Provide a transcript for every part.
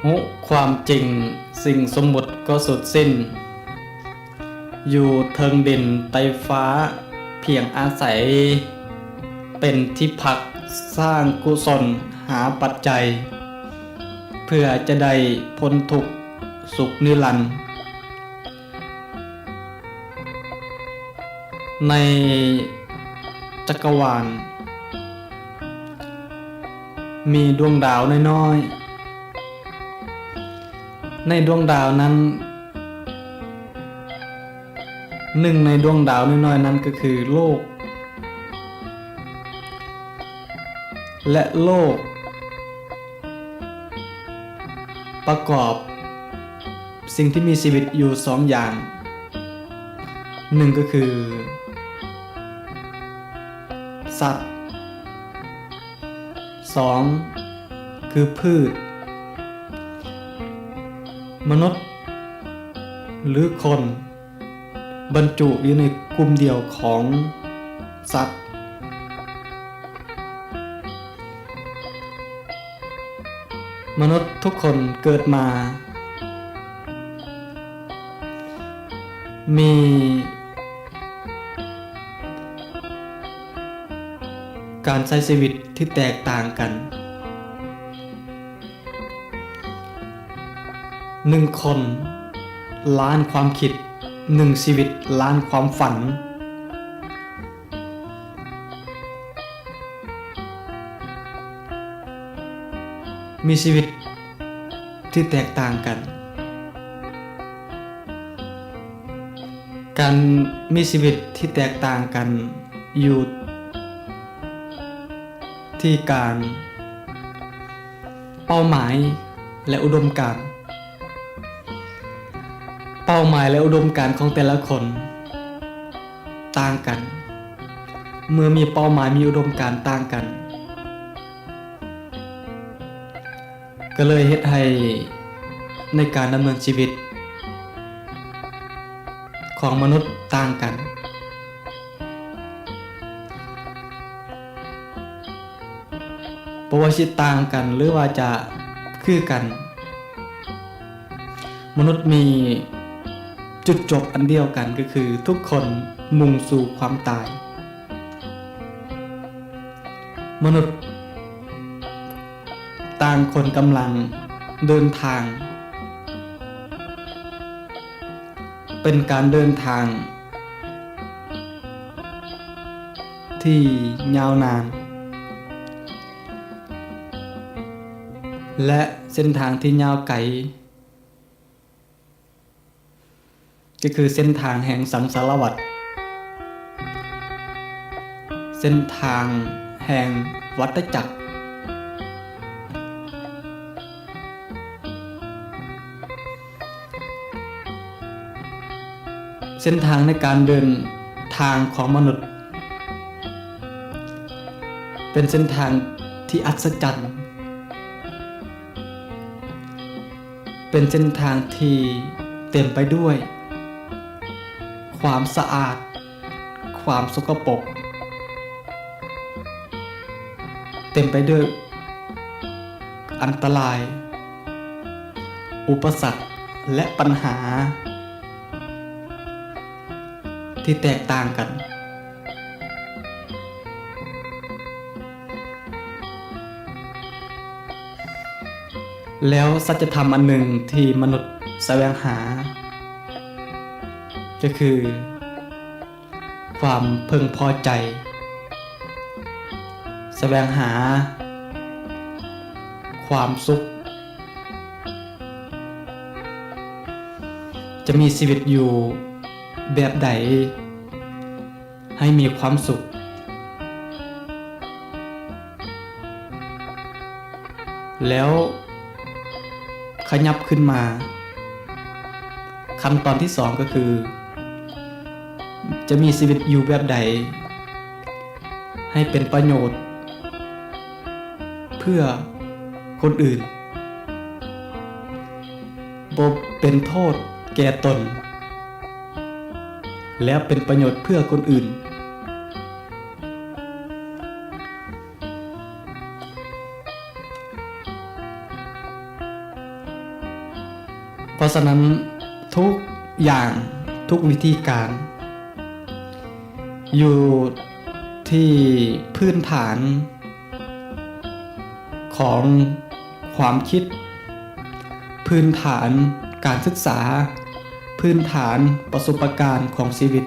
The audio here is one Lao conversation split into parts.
ຮູ້ຄວາມຈິງ, ສິ່ງສົມມຸດກໍສຸດສິ້ນ ຢູ່ເທິງດິນໃຕ້ຟ້າ, ພຽງອາໄສເປັນທີ່ພັກ, ສ້າງກຸສົນຫາປັດໄຈ ເພື່ອຈະໄດ້ພົ້ນທຸກສຸກນິລັນ. ໃນຈັກກະວານ ມີດວງດາວນ້ອຍໆ. ໃນດວງດາວນັ້ນ, ໜຶ່ງໃນດວງດາວນ້ອຍໆນັ້ນກໍຄືໂລກ ແລະ ໂລກປະກອບສິ່ງທີ່ມີຊີວິດຢູ່ສອງຢ່າງ, ໜຶ່ງກໍຄືສັດ, ສອງ ຄືພືດ. ມະນຸດ ຫຼື ຄົນ ບັນຈຸຢູ່ໃນກຸ່ມດຽວຂອງສັດ. ມະນຸດທຸກຄົນເກີດມາ ມີການໃຊ້ຊີວິດທີ່ແຕກຕ່າງກັນ. ໜຶ່ງຄົນລ້ານຄວາມຄິດ, ໜຶ່ງຊີວິດລ້ານຄວາມຝັນ. ມີຊີວິດທີ່ແຕກຕ່າງກັນ. ການມີຊີວິດທີ່ແຕກຕ່າງກັນຢູ່ທີ່ການ ເປົ້າໝາຍ ແລະ ອຸດົມການ. ເປົ້າໝາຍ ແລະ ອຸດົມການຂອງແຕ່ລະຄົນຕ່າງກັນ. ເມື່ອມີເປົ້າໝາຍ, ມີອຸດົມການຕ່າງກັນ, ກໍເລີຍເຮັດໃຫ້ໃນການດຳເນີນຊີວິດຂອງມະນຸດຕ່າງກັນ. ບໍ່ວ່າຊິຕ່າງກັນ ຫຼືວ່າຈະຄືກັນ, ມະນຸດມີຈຸດຈົບອັນດຽວກັນ, ກໍຄືທຸກຄົນມຸ່ງສູ່ຄວາມຕາຍ. ມະນຸດຕ່າງຄົນກຳລັງເດີນທາງ, ເປັນການເດີນທາງທີ່ຍາວນານ ແລະ ເສັ້ນທາງທີ່ຍາວໄກ ກໍຄືເສັ້ນທາງແຫ່ງສັງສາລະວັດ, ເສັ້ນທາງແຫ່ງວັດຕະຈັກ. ເສັ້ນທາງໃນການເດີນທາງຂອງມະນຸດ ເປັນເສັ້ນທາງທີ່ອັດສະຈັນ, ເປັນເສັ້ນທາງທີ່ເຕັມໄປດ້ວຍຄວາມສະອາດ, ຄວາມສົກກະປົກ, ເຕັມໄປດ້ວຍອັນຕະລາຍ, ອຸປະສັກ ແລະ ປັນຫາທີ່ແຕກຕ່າງກັນ. ແລ້ວສັດຈະທຳອັນໜຶ່ງທີ່ມະນຸດສະແຫວງຫາ ກໍຄື ຄວາມເພິ່ງພໍໃຈ, ສະແຫວງຫາຄວາມສຸກ, ຈະມີຊີວິດຢູ່ແບບໃດໃຫ້ມີຄວາມສຸກ. ແລ້ວຂະຫຍັບຂຶ້ນມາ, ຂັ້ນຕອນທີສອງກໍຄື ຈະມີຊີວິດຢູ່ແບບໃດໃຫ້ເປັນປະໂຫຍດເພື່ອຄົນອື່ນ, ບໍ່ເປັນໂທດແກ່ຕົນ ແລະ ເປັນປະໂຫຍດເພື່ອຄົນອື່ນ. ເພາະສະນັ້ນ ທຸກຢ່າງ ທຸກວິທີການ ຢູ່ທີ່ພື້ນຖານຂອງຄວາມຄິດ, ພື້ນຖານການສຶກສາ, ພື້ນຖານປະສົບປະການຂອງຊີວິດ.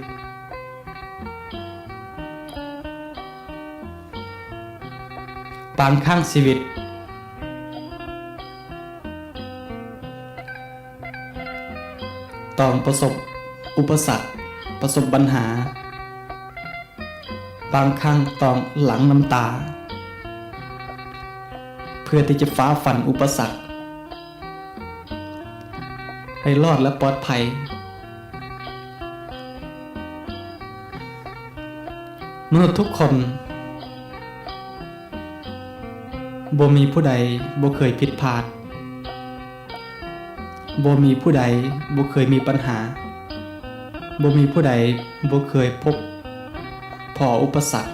ບາງຄັ້ງຊີວິດ ຕ້ອງປະສົບອຸປະສັກ, ປະສົບບັນຫາ, ບາງຄັ້ງຕ້ອງຫຼັ່ງນ້ຳຕາ ເພື່ອທີ່ຈະຝ່າຟັນອຸປະສັກໃຫ້ລອດ ແລະ ປອດໄພ. ມະນຸດທຸກຄົນ ບໍ່ມີຜູ້ໃດບໍ່ເຄີຍຜິດພາດ, ບໍ່ມີຜູ້ໃດບໍ່ເຄີຍມີບັນຫາ, ບໍ່ມີຜູ້ໃດບໍ່ເຄີຍພົບພໍ້ອຸປະສັກ.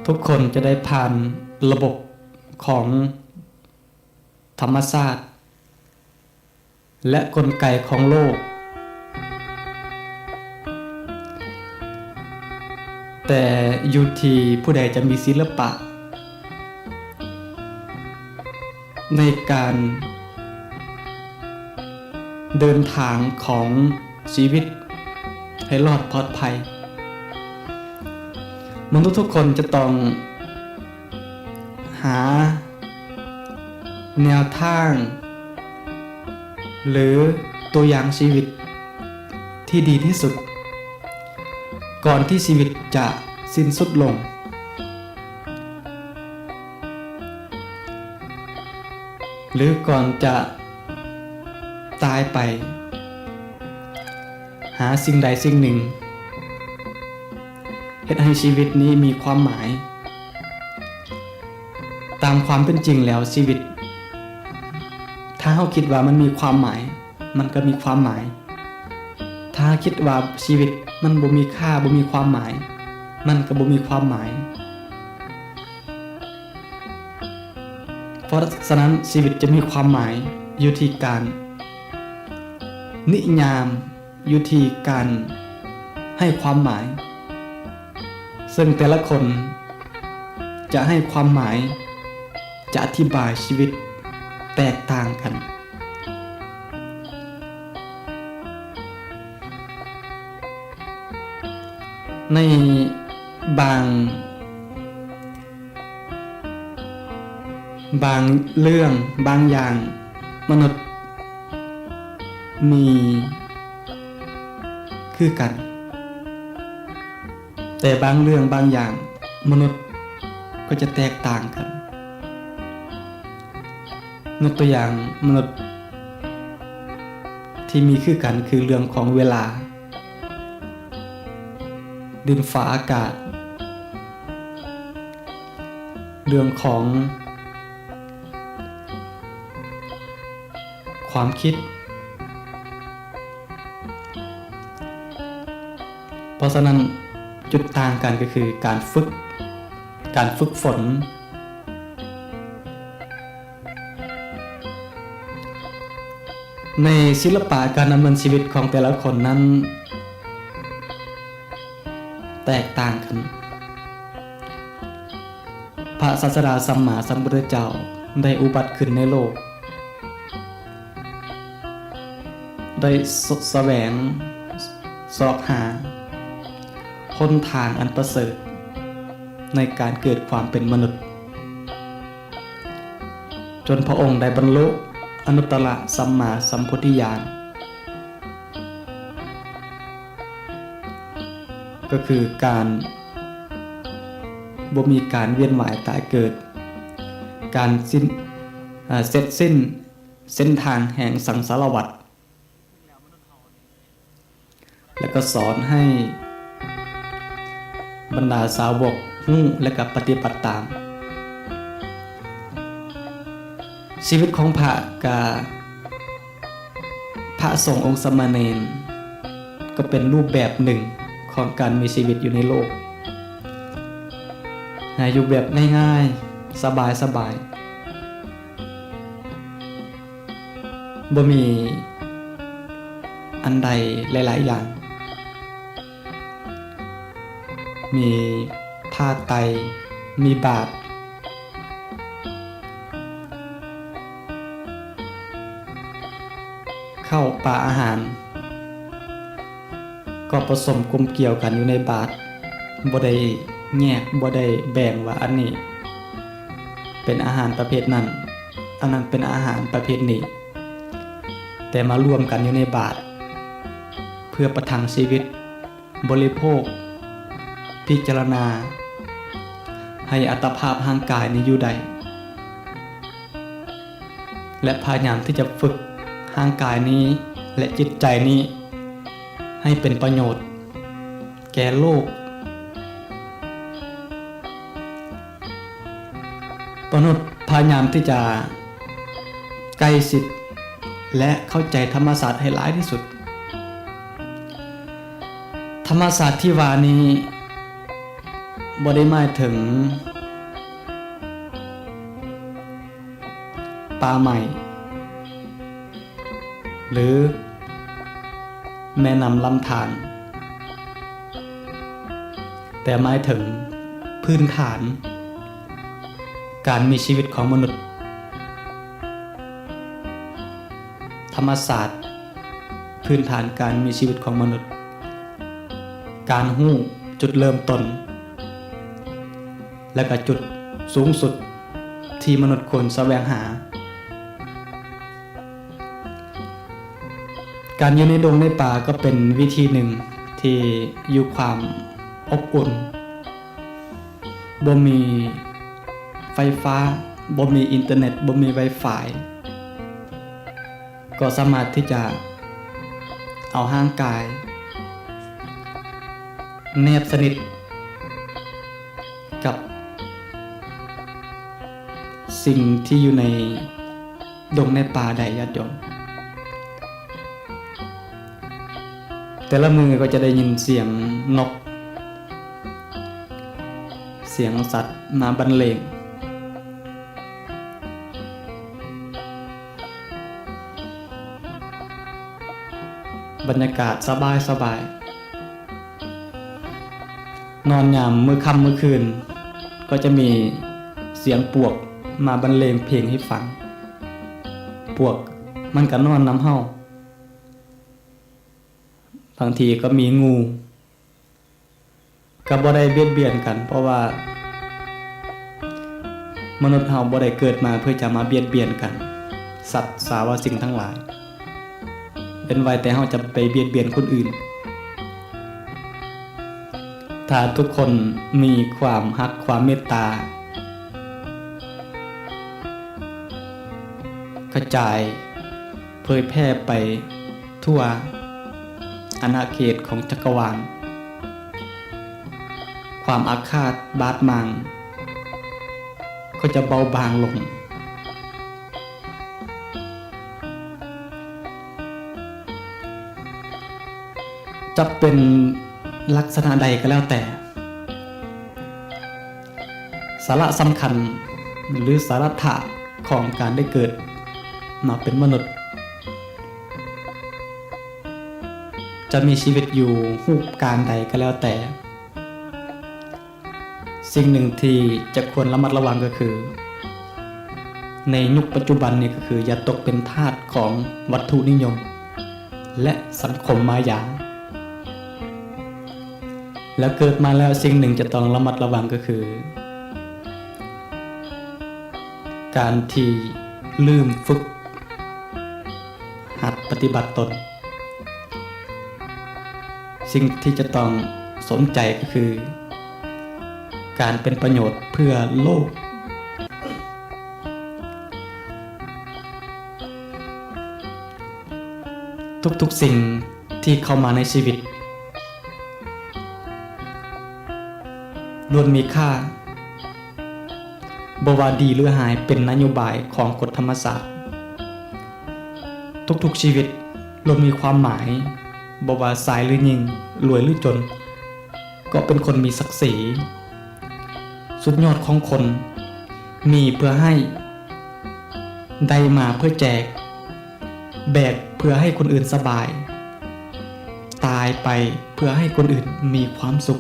ທຸກຄົນຈະໄດ້ຜ່ານລະບົບຂອງ ທຳມະຊາດ ແລະ ກົນໄກຂອງໂລກ, ແຕ່ຢູ່ທີ່ຜູ້ໃດຈະມີສິລະປະໃນການເດີນທາງຂອງຊີວິດໃຫ້ລອດປອດໄພ. ມະນຸດທຸກຄົນຈະຕ້ອງ ຫາແນວທາງ ຫຼື ຕົວຢ່າງຊີວິດທີ່ດີທີ່ສຸດ ກ່ອນທີ່ຊີວິດຈະສິ້ນສຸດລົງ ຫຼື ກ່ອນຈະຕາຍໄປ. ຫາສິ່ງໃດສິ່ງໜຶ່ງ ເຮັດໃຫ້ຊີວິດນີ້ມີຄວາມໝາຍ. ຕາມຄວາມເປັນຈິງແລ້ວຊີວິດ ຖ້າເຮົາຄິດວ່າມັນມີຄວາມໝາຍ ມັນກໍມີຄວາມໝາຍ. ຖ້າເຮົາຄິດວ່າຊີວິດມັນບໍ່ມີຄ່າ ບໍ່ມີຄວາມໝາຍ ມັນກໍບໍ່ມີຄວາມໝາຍ. ເພາະສະນັ້ນ ຊີວິດຈະມີຄວາມໝາຍຢູ່ທີ່ການນິຍາມ ຢູ່ທີ່ການໃຫ້ຄວາມໝາຍ, ເຊິ່ງແຕ່ລະຄົນຈະໃຫ້ຄວາມໝາຍ, ຈະອະທິບາຍຊີວິດແຕກຕ່າງກັນ. ໃນບາງ ບາງເລື່ອງບາງຢ່າງ ມະນຸດມີຄືກັນ, ແຕ່ບາງເລື່ອງບາງຢ່າງ ມະນຸດກໍຈະແຕກຕ່າງກັນ. ຍົກຕົວຢ່າງ ມະນຸດທີ່ມີຄືກັນຄືເລື່ອງຂອງເວລາ. ດິນຟ້າອາກາດ, ເລື່ອງຂອງຄວາມຄິດ. ເພາະສະນັ້ນ ຈຸດຕ່າງກັນກໍຄືການຝຶກ, ການຝຶກຝົນ. ໃນສິລະປະການດຳເນີນຊີວິດຂອງແຕ່ລະຄົນນັ້ນແຕກຕ່າງກັນ. ພະສາສະດາສຳມາສຳພຸດທະເຈົ້າໄດ້ອຸບັດຂຶ້ນໃນໂລກ, ໄດ້ສະ ສະແຫວງ ຊອກຫາຫົນທາງອັນປະເສີດໃນການເກີດຄວາມເປັນມະນຸດ. ຈົນພະອົງໄດ້ບັນລຸອະນຸດຕະລະສຳມາສຳໂພທິຍານ, ກໍຄືການບໍ່ມີການວຽນວ່າຍຕາຍເກີດ, ການສິ້ນ ເອີ ເສັດສິ້ນເສັ້ນທາງແຫ່ງສັງສາລະວັດ. ແລະ ກໍສອນໃຫ້ບັນດາສາວົກຮູ້ ແລະ ກໍປະຕິບັດຕາມ. ຊີວິດຂອງພະກະ ພະສົງອົງສາມະເນນ ກໍເປັນຮູບແບບໜຶ່ງຂອງການມີຊີວິດຢູ່ໃນໂລກ. ໃຫ້ຢູ່ແບບງ່າຍໆ ສະບາຍໆ ບໍ່ມີອັນໃດຫຼາຍໆຢ່າງ. ມີຜ້າໄຕ, ມີບາດ, ເຂົ້າປາອາຫານ ກໍປະສົມກົມກ່ຽວກັນຢູ່ໃນບາດ, ບໍ່ໄດ້ແຍກ, ບໍ່ໄດ້ແບ່ງວ່າອັນນີ້ເປັນອາຫານປະເພດນັ້ນ, ອັນນັ້ນເປັນອາຫານປະເພດນີ້, ແຕ່ມາລວມກັນຢູ່ໃນບາດ ເພື່ອປະທັງຊີວິດ, ບໍລິໂພກ, ພິຈາລະນາໃຫ້ອັດຕະພາບຮ່າງກາຍນີ້ຢູ່ໄດ້ ແລະ ພະຍາຍາມທີ່ຈະຝຶກຮ່າງກາຍນີ້ ແລະ ຈິດໃຈນີ້ໃຫ້ເປັນປະໂຫຍດແກ່ໂລກ. ມະນຸດພະຍາຍາມທີ່ຈະໃກ້ຊິດ ແລະ ເຂົ້າໃຈທຳມະຊາດໃຫ້ຫຼາຍທີ່ສຸດ. ທຳມະຊາດທີ່ວ່ານີ້ບໍ່ໄດ້ໝາຍເຖິງ ປ່າໄມ້ ຫຼື ແມ່ນ້ຳລຳທານ, ແຕ່ໝາຍເຖິງພື້ນຖານການມີຊີວິດຂອງມະນຸດ, ທຳມະຊາດພື້ນຖານການມີຊີວິດຂອງມະນຸດ, ການຮູ້ຈຸດເລີ່ມຕົ້ນ ແລະ ກະຈຸດສູງສຸດທີ່ມະນຸດຄວນສະແຫວງຫາ. ການຢູ່ໃນດົງໃນປ່າກໍເປັນວິທີໜຶ່ງທີ່ຢູ່ຄວາມອົບອຸ່ນ, ບໍ່ມີໄຟຟ້າ, ບໍ່ມີອິນເຕີເນັດ, ບໍ່ມີໄວຟາຍ. ກໍສາມາດທີ່ຈະເອົາຮ່າງກາຍແນບສະໜິດກັບສິ່ງທີ່ຢູ່ໃນດົງໃນປ່າໄດ້, ຍາດໂຍມ. ແຕ່ລະມື້ກໍຈະໄດ້ຍິນສຽງນົກ, ສຽງສັດມາບັນເລງ. ບັນຍາກາດສະບາຍສະບາຍ, ນອນຍາມມື້ຄ່ຳມື້ຄືນກໍຈະມີສຽງປວກມາບັນເລງເພງໃຫ້ຟັງ. ປວກມັນກໍນອນນຳເຮົາ, ບາງທີກໍມີງູ. ກໍບໍ່ໄດ້ບຽດບຽນກັນ, ເພາະວ່າມະນຸດເຮົາບໍ່ໄດ້ເກີດມາເພື່ອຈະມາບຽດບຽນກັນ, ສັດສາວະສິ່ງທັງຫຼາຍ, ເວັ້ນໄວ້ແຕ່ເຮົາຈະໄປບຽດບຽນຄົນອື່ນ. ຖ້າທຸກຄົນມີຄວາມຮັກ, ຄວາມເມດຕາ, ກະຈາຍ ເຜີຍແຜ່ໄປທົ່ວອານາເຂດຂອງຈັກກະວານ, ຄວາມອາຄາດບາດໝາງກໍຈະເບົາບາງລົງ. ຈະເປັນລັກສະນະໃດກໍແລ້ວແຕ່, ສາລະສຳຄັນ ຫຼື ສາລະຖາດຂອງການໄດ້ເກີດມາເປັນມະນຸດ ຈະມີຊີວິດຢູ່ຮູບການໃດກໍແລ້ວແຕ່, ສິ່ງໜຶ່ງທີ່ຈະຄວນລະມັດລະວັງກໍຄື ໃນຍຸກປັດຈຸບັນນີ້ກໍຄື ຢ່າຕົກເປັນທາດຂອງວັດຖຸນິຍົມ ແລະ ສັງຄົມມາຍາ. ແລ້ວເກີດມາແລ້ວ ສິ່ງໜຶ່ງຈະຕ້ອງລະມັດລະວັງກໍຄື ການທີ່ລືມຝຶກຫັດປະຕິບັດຕົນ. ສິ່ງທີ່ຈະຕ້ອງສົນໃຈກໍຄື ການເປັນປະໂຫຍດເພື່ອໂລກ. ທຸກໆສິ່ງທີ່ເຂົ້າມາໃນຊີວິດລ້ວນມີຄ່າ, ບໍ່ວ່າດີຫຼືຮ້າຍ ເປັນນະໂຍບາຍຂອງກົດທຳມະຊາດ. ທຸກໆຊີວິດລ້ວນມີຄວາມໝາຍ, ບໍ່ວ່າຊາຍຫຼືຍິງ, ລວຍຫຼືຈົນ, ກໍເປັນຄົນມີສັກສີ. ສຸດຍອດຂອງຄົນ ມີເພື່ອໃຫ້ ໄດ້ມາເພື່ອແຈກ ແບກເພື່ອໃຫ້ຄົນອື່ນສະບາຍ ຕາຍໄປເພື່ອໃຫ້ຄົນອື່ນມີຄວາມສຸກ.